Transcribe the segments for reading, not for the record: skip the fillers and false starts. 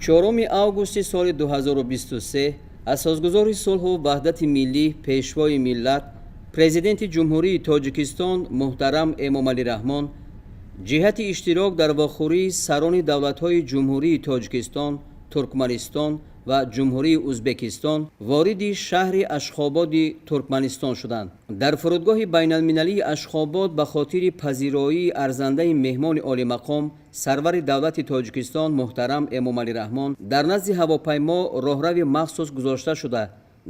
4 августи соли 2023 асосгузори сулҳу ваҳдати миллӣ, пешвои миллат, Президенти Ҷумҳурии Тоҷикистон муҳтарам Эмомалӣ Раҳмон ҷиҳати иштирок дар вохӯрии сарони давлатҳои Ҷумҳурии Тоҷикистон, Туркманистон ва Ҷумҳурии Узбекистон вориди шаҳри Ашхободи Туркманистон шуданд. Дар фурудгоҳи байналмилалии Ашхобод ба хотири пазироии арзандаи меҳмони олимақом, сарвари давлати Тоҷикистон муҳтарам Эмомалӣ Раҳмон дар назди ҳавопаймо роҳрави махсус гузошта шуда,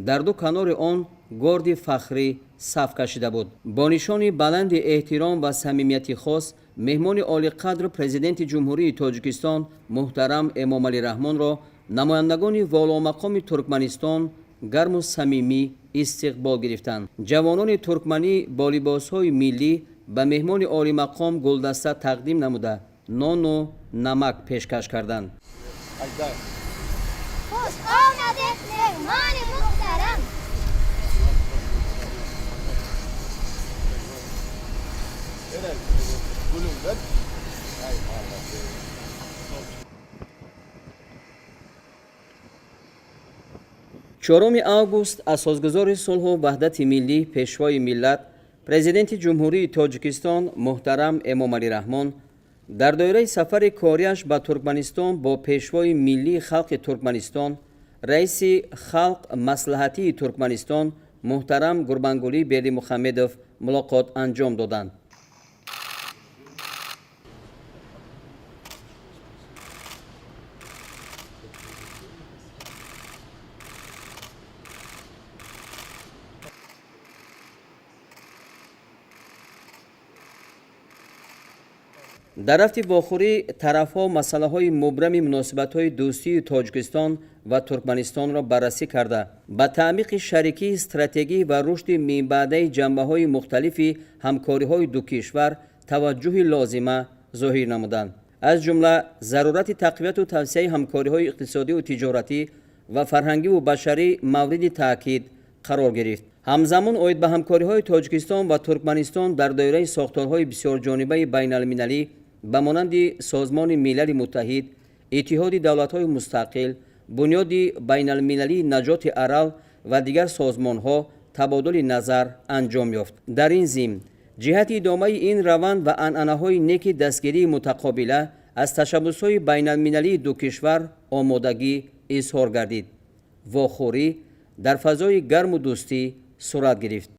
дар ду канори он горди фахрӣ саф кашида буд. Бо нишони баланди эҳтиром ва самимияти хос меҳмони олиқадр, Президенти Ҷумҳурии Тоҷикистон муҳтарам Эмомалӣ Раҳмонро намояндагони воломақоми Туркманистон гарму самимӣ истиқбол гирифтанд. Ҷавонони туркманӣ бо либосҳои миллӣ ба меҳмони олимақом гулдаста тақдим намуда, нону намак пешкаш карданд. Хуш омадед, меҳмони муҳтарам! 4 август асосгузори сулҳу ваҳдати миллӣ, пешвои миллат, Президенти Ҷумҳурии Тоҷикистон муҳтарам Эмомалӣ Раҳмон дар доираи сафари кориаш ба Туркманистон бо пешвои миллии халқи Туркманистон, раиси Халқ Маслиҳатии Туркманистон муҳтарам Гурбангулӣ Бердимухамедов мулоқот анҷом доданд. Дар рафти вохӯрӣ тарафҳо масъалаҳои мубрами муносибатҳои дӯстии Тоҷикистон ва Туркманистонро баррасӣ карда, ба таъмиқи шарикии стратегӣ ва рушди минбаъдаи ҷанбаҳои мухталифи ҳамкориҳои ду кишвар таваҷҷӯҳи лозима зоҳир намуданд. Аз ҷумла зарурати тақвияту тавсеаи ҳамкориҳои иқтисодиву тиҷоратӣ ва фарҳангиву башарӣ мавриди таъкид қарор гирифт. Ҳамзамон оид ба ҳамкориҳои Тоҷикистон ва Туркманистон дар доираи сохторҳои бисёрҷонибаи байналмилалӣ ба монанди Созмони Милали Муттаҳид, Иттиҳоди Давлатҳои Мустақил, Бунёди байналмилалии наҷоти Арал ва дигар созмонҳо табодули назар анҷом ёфт. Дар ин зимн ҷиҳати идомаи ин раванд ва анъанаҳои неки дастгирии мутақобила аз ташаббусҳои байналмилалии ду кишвар омодагӣ изҳор гардид. Вохӯрӣ дар фазои гарму дӯстӣ сурат гирифт.